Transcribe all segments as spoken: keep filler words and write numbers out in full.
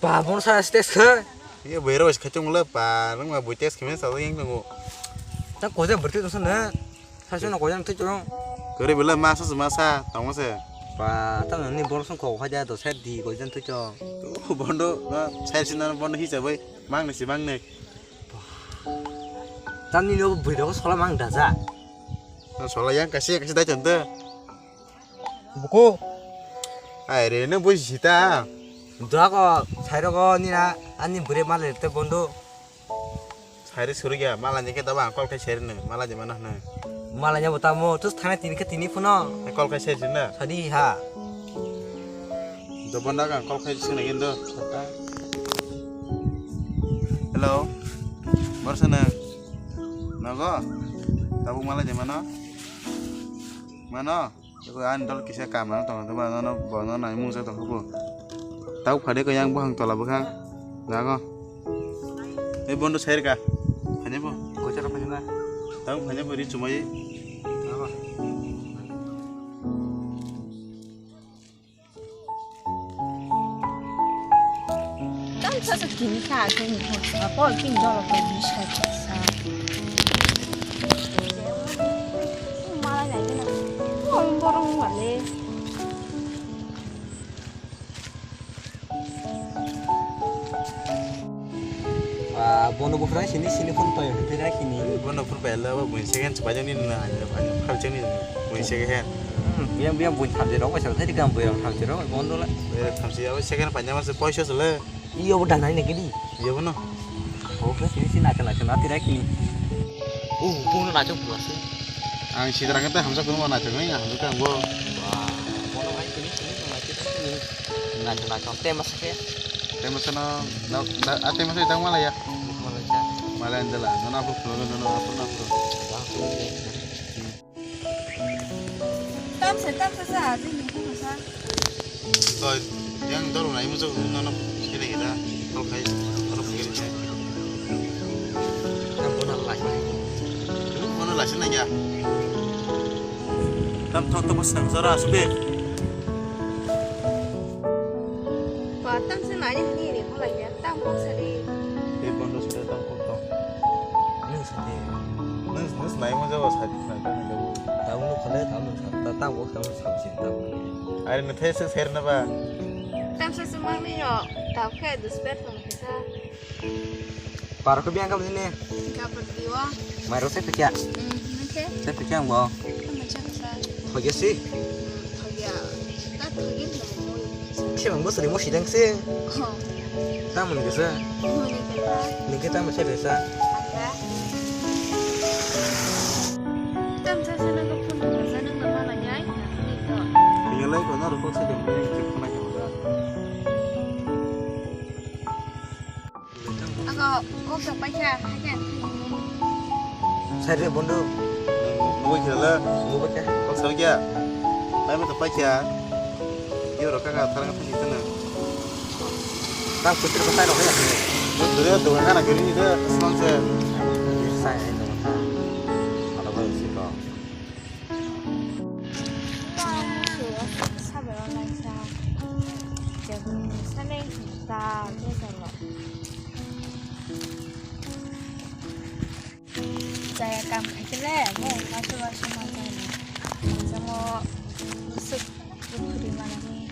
Ba, bono sa test khe. Ye bero is khatung le pa, nang ma bui test khe sa yang nang. Ta ko jang berti to sana. Sa sana ko jang thik chong. Kore bela ma sa ma sa, tong se. Ba, ta ni bor song ko kha ja to sa di ko jang thik chong. Bondo, na sa sina bondo hi sa bai. Mang ni si mang ni. Tamni no bui rok sola mang da ja. Sola yang kasi kasi dai chonte. Buku. Ai re, nang bui sita. Dua ko sairo ko nina ani bure male te bondo. Sairi suru ya, mala ni ke daba angkol kai sairi ne, mala je mana ne. Mala nya botamo, terus thana tini ke tini phuno. Angkol kai sairi na. Sadi ha. Dobon daga angkol kai sini indo. Hello. Mar sana. Nago. Tabuk mala je mana. Mano. Eko ani dol kisa kam nang tongo, tongma nono bono nai mungsa tongkha bo. Tau phade ko yang buhang tola bwkhang. Nago. E bondo sair ka. Phane bo. Kocharo phane ba. Tau phane bo ri chumai. Nago. Tam sa sa kini sa kini ko sa ko kini dolo ko ni sa sa. Mala jai na. Ko borong wale. Ah, bono buphra sini sini phone payo hwnkhe ra khini. Bono phone payo la, bo buini second se paijak ni na, ani phal jani buini second. Hmm, biang biang buini thamchi rok, sa thari kam buini thamchi rok, bondo la. Buini thamchi abo second paijak ma se poisa se le. Iyo bo danai ne gidi. Iyo bono. Oh, ke sini sini akan akan ati ra khini. Oh, bono na chok buase. Ang sidrang ta hamsa kuno na chok ni hamsa kang bo. Wah, bono hai sini sini na chok ni. Na chok na chok te mas ke. Tei masa no, no, no, ah, tei masa itang mala ya? Mala ya. Mala yang dela, no, no, no, no, no, no, no. Tam se, tam se sa, bini, bini sa. Oi, yang dor na imu jok, no, no, kiri kita, kol kai, kol kai kiri kai. Tam bono lai. Bono lai sini ya. Tam thok to bos nang sara asbe. Ba, tam se nai ni ni mo lai ya, tam kok sa di. Tei bondo sida tam kok tong. Nung sa di. Nung, nung sa nai mo jabo sa di, sa di, sa di. Tam nung khale, tam nung sa, ta, tam kok, tam nung sa, si, tam nung. Are nung thai se ser na ba. Tam se se mang ni yo, tam khe dus per tong khe sa. Paro ko biang kam ni ne? Ka perdiwa. Mairo se pekya. Hmm, nang khe? Se pekya ang bo. Tama cha sa. Thoge si. Thoge. Ta thoge no. Khe bang bosri mo sidang se. Ho. Tamo ni kesa. Mo ni kesa. Ni khe tamo se besa. Anda. Tam sa sa na ko phone ko sa na ma la nyai. Ni to. Ni lai ko na ro ko se de mo ni ke phone ka. Ako, kok sa paisa, haja. Sari bondo. Nunggu kira le. Nunggu paisa. Kok sa kya? Pai mata paisa. Yo ro kaka tharang apa gitu na. Tang putri ko sai ro kaya. Mo dure to kana kiri ni de, smang se. Sai ai to ta. Ada baru sih kok. Sabai o laisa. Jagni sanai ta ke jalo. Jaya kam khaikhe le, mo waisa waisa ma jani. Jamo busuk bukhuri manani.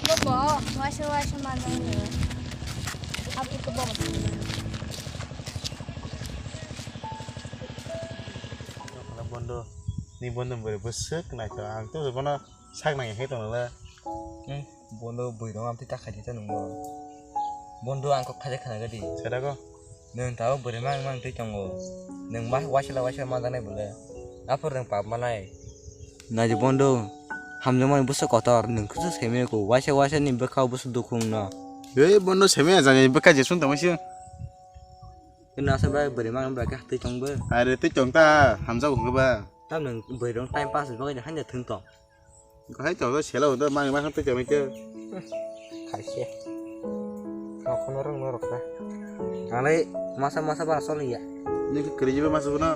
Bobo, waisa waisa manani. Abu ke bobo. Bondo, ni bondo bore busuk naikha. Ang to bono sak nang hai tong le. Hmm. Bondo bui rong amtwi ta khaidi ta nungbo. Bondo ang kok khaja khana gadi. Sadago. Nung tao bwrwi mang mang twi tongo. Nung ma waisla waisla manjaknai bwle. Aphuru nung pap manai. Naidi bondo. Hamjakmani bwsa kotor nung kisa semiya ko waisa waisa ni bwkha bwsa dukhung no. Ei bondo semiya jani bwkha jesung tongma si. Nasa bai bwrwi mang bai kha twi tongbo. Are twi tong ta hamjago hwnkhe ba. Tam nung bwrwi rong time pass bagwi hanja thung tong. Hai to selo do mang mang te jami ke. Khaise. Rokhono rong no rokha. Alai masa masa ba sol ya. Ni ke kri jibe masa na.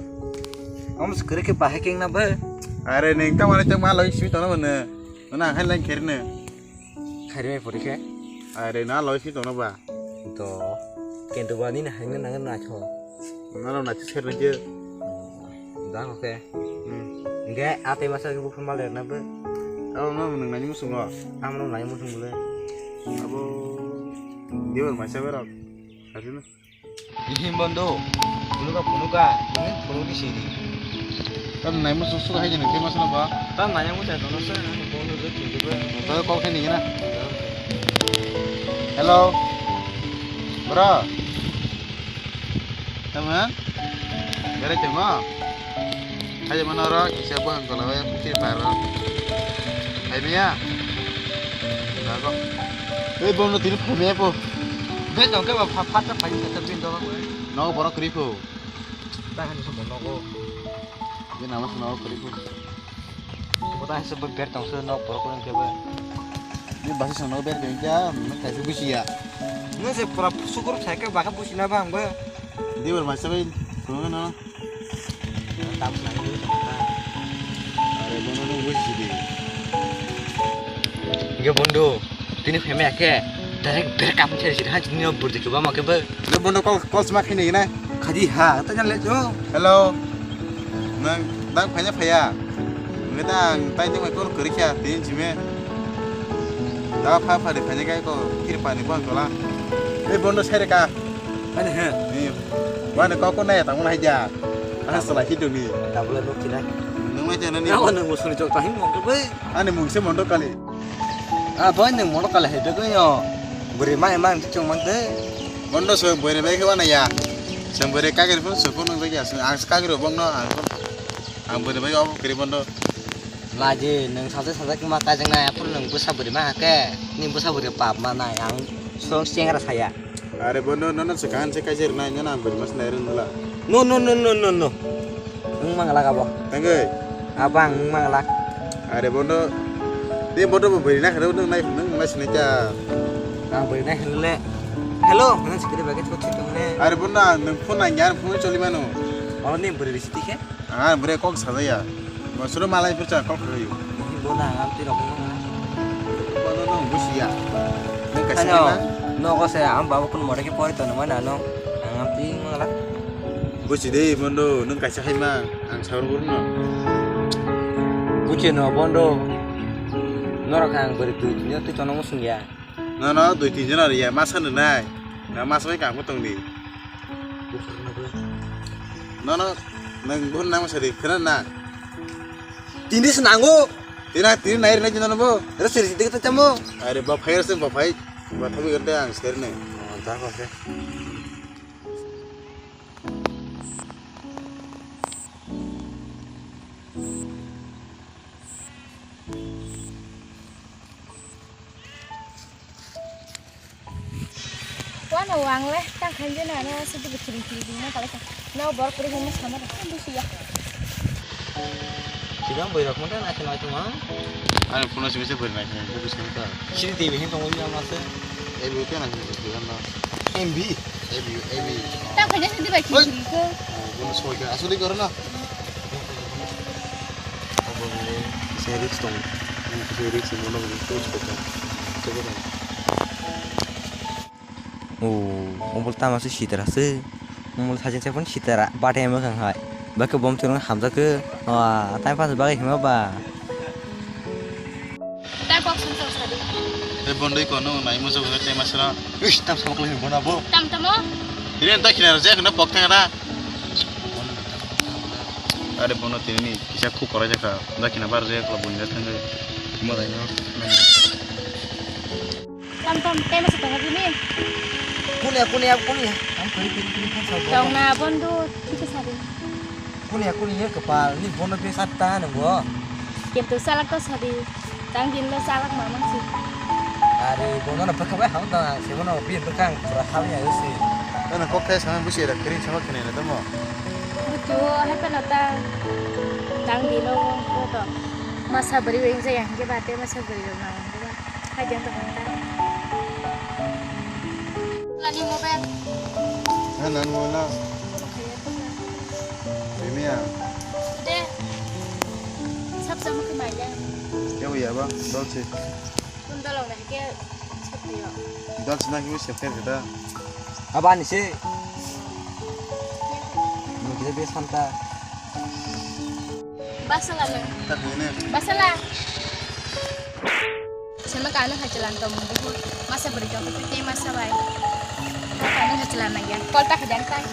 Om skri ke bahe king na ba. Are ning ta mane chang ma loi sui to na mane. Na hai lang kher ne. Hari mai pori khe? Are na loi si tono ba. To. Kento ba ni na hangna nang na tho. Na lo na ti ser na je. Da ko khe. Hmm. Nge ate masa ke bukun mal na be. Abo no nang nani musung lo. Amro nani musung bole. Abo. Dia masa berok. Hari na. Ihim bondo, phunukha phunukha, ini phunukni siri. Tam nai mo susu hai jani, khe masana ba? Tam nai mo sai tono sa, ani bondo je khinde ba. Tayo kok khe nigena. Hello. Bro. Tama? Berai tama? Hai mana ro, kisa bo hang kola ya, pukir paro. Hai maya. Dago. Ei bondo tini phai maya po. Be tong ke ba pha pha ta phai ta bin do ba. No borok kri po. Ta han so bondo ko. Be nama so no kri po. Bo ta han so ber tong so no borok ko ke ba. Ni basi so no ber ke ja, me kai busi ya. Nung se pura sukur sai ke ba ka busi na ba ang ba. Di ber masa bai, ko no. Tam sai ni. Are bono no busi di. Ge bondo, tini phai maya khe, direct ber kam chari sida han chini no burdi chuba ma ke ba. Ge bondo kol kol sma khini na. Khadi ha, ta jan le jo. Hello. Nang dang phai na phaya. Nge dang tai ni mai kol kori kya, tin chime. Da pha pha de phai na kai ko, kir pani bang tola. Ei bondo sere ka. Ani he. Ni. Wani kok ko nai tang mun hai ja. Ana sala hidu ni. Tabula nuk kinai. Nung mai jana ni. Awa nung musuni jok tahim mong ke bai. Ani mung se mondo kali. Ah, bai nung mondo kali hai de ko yo. Buri mai mang ti chong mang de. Mondo so buri bai ke wana ya. Sem buri kagir pun so pun nung bai ya. Ang kagir bong no ang. Ang buri bai obo kiri mondo. Laji nung sajak sajak ma kajang na apun nung busa buri ma ke. Ni busa buri pap ma nai ang. Song chengra saya. Are bondo nono swkang se kaisa rwnai, nono ang bwrwi masa nai rwngla. No, no, no, no, no, no. Wng mangla abo. Tangwi. Abo ang wng mangla. Are bondo. Ni bondo bo bwrwi na khana nung nai nung nai sinai ta. Ang bwrwi nai khana le. Hello, nang sikiri bagi thot thot ne. Are bondo ang nung phone nang yar phone choli mano. Oh, ni bwrwi siti khe? Ah, bwrwi kok sajaya. Masuro malai purcha kok khayo. Bo na ang amtwi rok no. Bo no no busiya. Nang kaisa Ano, hai ma? Nogo se ang babu kun more ke pori to no mana no. Ang amtwi mangala. Busi de bondo nang kaisa hai ma. Ang saur buru no. Buche no bondo. Norok ang bwrwi twi twi twi tono musung ya. No no dui tin jon ari ya masa no nai. Na masa bai kang tong di. No no nang bun nang masa di khana na. Tini se nango. Tina tini nai rina jino bo. Ero seri sidi kita chamo. Are ba phai rase ba phai. Ba thabi gante ang ser ne. Oh, ta ko se. Wano wang le, tang khan je na, no, se tu bichiri chiri ding na, kala ka. No, bor kuri hen sama da, busi ya. Sidang boy rok mata na kena cuma. Ani phone simi se boy na kena, busi ka. Siri debi hen tong ya mase. Ebi ke na kena, busi ka na. M B. Ebi, ebi. Tang khan je se tu bichiri chiri ko. Bono soi ka, asuli karo na. Obo hwnwi kisa risk tongo. Kisa risk ni bono hwnwi post khe kha. Tei bono. O, obo tamo se sitra se. Omo sajeng se phano sitra bate mwkhang hai. Bakhe bom chwrwng hamjakhe. Wa, time pass bagwi hima ba. Tei kok song song sadi. Tei bondoi kono nai muchung hwnwi tei masra. Ish, tam sabok lai bono bo. Tam tamo? Tini ta khina rw jak na pok thang na. Are bono tini kisa khu korai jakha. Da khina bar jak la boni da thang. Mo dai no. Tam tam tei masa tongo bini. Kunya kunya kunya. Am kari kari kari kan sabok. Tong na bondo thik sadi. Kuni ya, kuni ya, kepal ni bono pe sat ta nungbo. Kintu salak to sadi, tang din lo salak mamang si. Ari bono na bwkha bai ham ta, si bono pi bwkha ang pura hal ya si. Ano kok thai sama busi ra kering sama kene na tamo. Butu hai pa na ta, tang din lo to. Masa bari weng jaya hingke bate masa bari lo na. Hai jeng tong ta. Lani mobile. Hai nan mo na. Bimiya. De. Sab sama ke maya. Ya ya ba, dol si. Kundalok na hake sephaio. Dal sina himwi sepher khe da. Aba ni se. Nungkhe be santa. Basala le. Tak ini. Basala. Sema kanu hachilan to munggu. Masa beri kau putih masa bai. Kanu hachilan lagi. Kol tak hajan kai.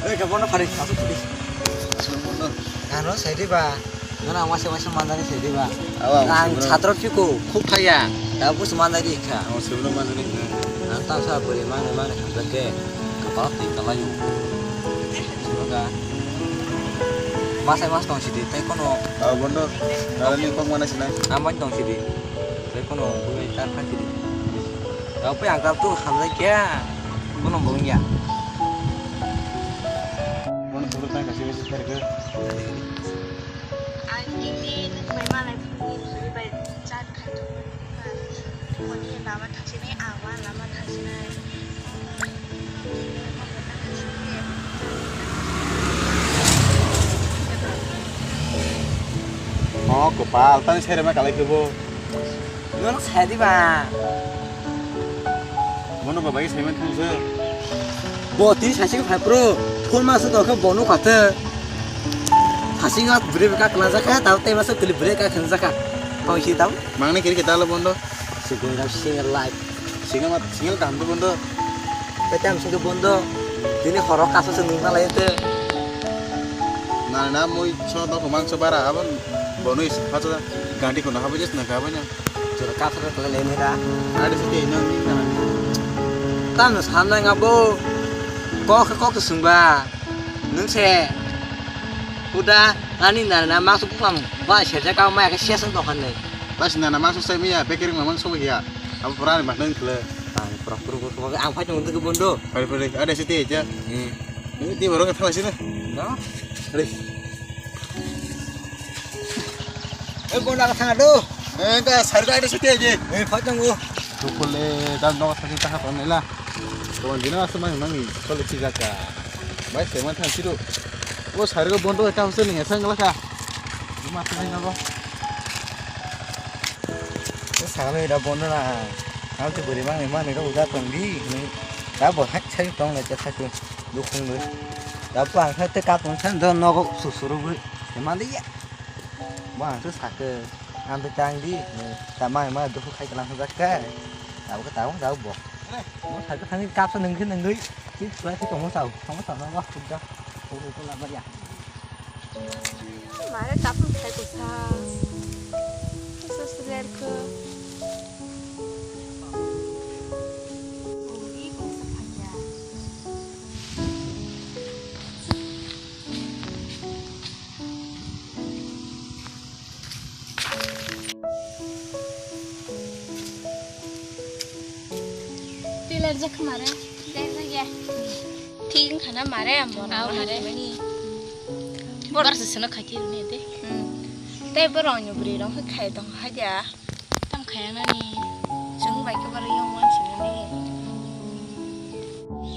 Eh, kapan nak hari? Aku tadi. Anu, saya di ba. Nana masa masa mandani saya di ba. Awa, ang sebelum satro cukup, kuk kaya. Tapi semandani kha. Awa, sebelum mandani kha. Ang tak sa beri mana mana sampai ke kepala tinggal lagi. Semoga. Masa mas tong sidi, tai kono. Awa, bondo. Nalani kok mana sih, nai? Aman tong sidi. Tei kono bwrwi tar kha kiri. Rok pai ang kap tu hamjai kya. Kono bwrwi ya. Kono bwrwi tang kasi kasi kar kar. Ang ini mai malai phuni phuni bai chat khai tu. Phuni lama thasi nai awa lama thasi nai. Oh, kopal, tani sere ma kalai kebo. Nono saya di ba. Bono babai saiman thangsa. Bo tini sasi ko phai pro. Phone ma su to khe bono kate. Sasi ngat bwrwi ka kna jakha, tao te ma su kli bwrwi ka kna jakha. Tao si tao. Mangni kiri kita lo bondo. Single life. Single mat, single kaham to bondo. Petam single bondo. Tini horo kaso se nungna lai te. Na na mui so to komang so bara abon bono is phato ganti kono habo jes na ka banya. Jora kaso to le ne da. Ade se te no ni na. Tam no sam na nga bo. Kok kok sungba. Nung se. Uda ani na na ma su pam ba se ja ka ma ka sia sang to kan ne. Bas na na ma su sai mi ya bekering mamang so ya. Abo pura ni manang khle. Ang pura pura pura pura ang phai tong tong bondo. Pari pari ada siti aja. Hmm. Ini di borok thang sini. No. Ari. Eh bondo ka thang do. Eh ka sar ka ada siti aja. Eh phai tong go. Tukul eh dam no thang ta ha pon la. Kawan dina asal mang mang ni kole si jaka. Bai se man thang situ. O sar go bondo ka se ni sang la ka. Mas nai no. Sakno ira bono na. Ang te bwrwi mangni mangni rok uda tong di hinwi. Da bo hak sai tong le cha sakno. Dukhung le. Da bo ang te kap tong san do nogo susuru bwi. Mali ya. Bo ang te sakhe. Ang te tang di. Ta mai ma dukhu khai kalang jak ka. Da bo ta bo da bo. Mo sakhe thang kap sa nung khe nung dui. Ki khlai khe tongmo sao, tongmo sao, no, wah, kudda. Kudda, kudda, bariya. Mare tapung khai kusa. Kusa seler ke. Oh, i kusa phanya. Twi lerjak kha mare? Lerjak ya. Thik wngkha na mare, amo rok mare. Borok se seno khachi rwni de. Hmm. Tei borok ni bwrwi rok khai tong kha ja. Tam khaya nani. Chwng bai khe borok yong wan sinani.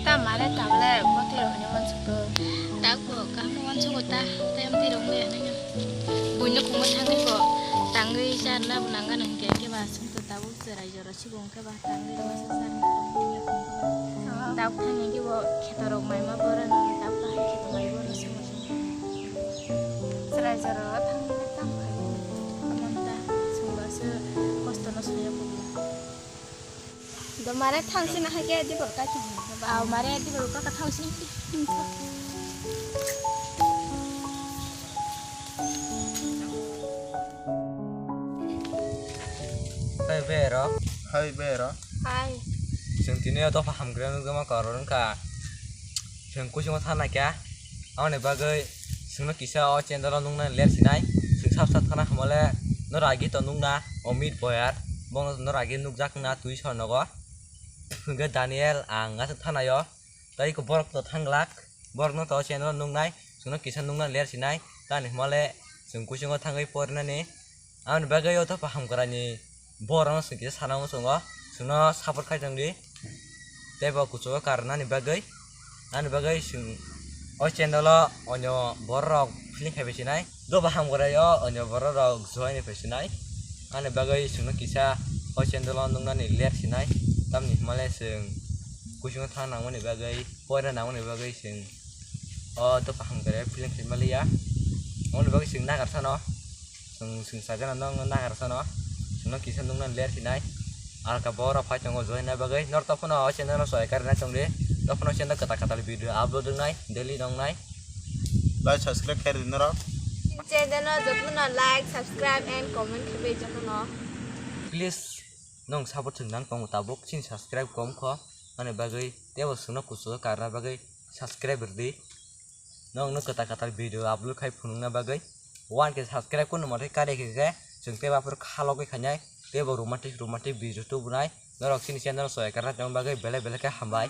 Ta mare tabole botwi rok hwnwi uansukgo. Tabuk kaham uansukgo ta, tei amtwi rok wngya hinwi. Buino khungma thangwi bo tangwi charwna bo nangano hinkhe, hinkhe ba chwngno tabuk chwrai jora sigo hinkhe ba tangwi masa charwna rok wngya hinkhe ba. Tabuk thangwi hinkhe bo kheto rok maima borano tabuk bahai kheto mai borano se. Chwrai jora o thangwi tamo khai. Amon ta chwng ba se kosto no saiya bugo. Do mare thang sina hai ke di bor kai thang. Ba mare di bor ka thang sina. Hai bero. Hai bero. Hai. Chwng tini o dopha hamkrai nukjakma koror wngkha. Chwng kuchungo thana kya. Aboni bagwi chwngno kisa o channel o nuknani ler sinai. Chwng sab sab thana hamale norok agi to nukna Omit Boyar. Bono norok agi nukjak wngna twi sor nogo. Hwnkhe Daniel ang aswk thanaio. Tei borok to thanglak. Borokno to channel o nuknai. Chwngno kisa nuknani ler sinai. Tani hamale chwng kuchungo thangwi porinani. Aboni bagwi o dopha hamkraini borokno chwng kisa sana muchungo, chwngno support khai tongdi. Tei bo kuchugo karnani bagwi, ani bagwi chwng o channel o onyo borok rok feeling khai bai sinai. Doba hamgwrai o onyo borok rok join ni phaisinai. Ani bagwi chwngno kisa o channel o nuknani ler sinai. Tamni hwnmale chwng kuchungo thang nangmani bagwi, poina nangmani bagwi chwng o doba hamgwrai film khaimaliya. Aboni bagwi chwng nagarsano. Chwng, chwng sajana nokno nagarsano. Chwngno kisa nuknani ler sinai. Alka borok phai tongo join na bagwi. Norok tophono o channel o soyakar na tongdi. Tophono channel kwtal kwtal video upload wngnai, daily nongnai. Like, subscribe khairwdi norok. Channel o jotono like, subscribe and comment khabai jotono. Please, nong support chwng nang tongo tabuk, chini subscribe kom kho. Ani bagwi tebo chwngno kuchugo karna bagwi subscribe rwdi. Nong no kwtal kwtal video upload khai phunukna bagwi. One K subscribe kuno mate kare khe khe chwng tebo aphuru khalogwi khainai. Tebo romantic romantic video tubunai. Norok chini channel soyakar na tongna bagwi belai belai khe hambai.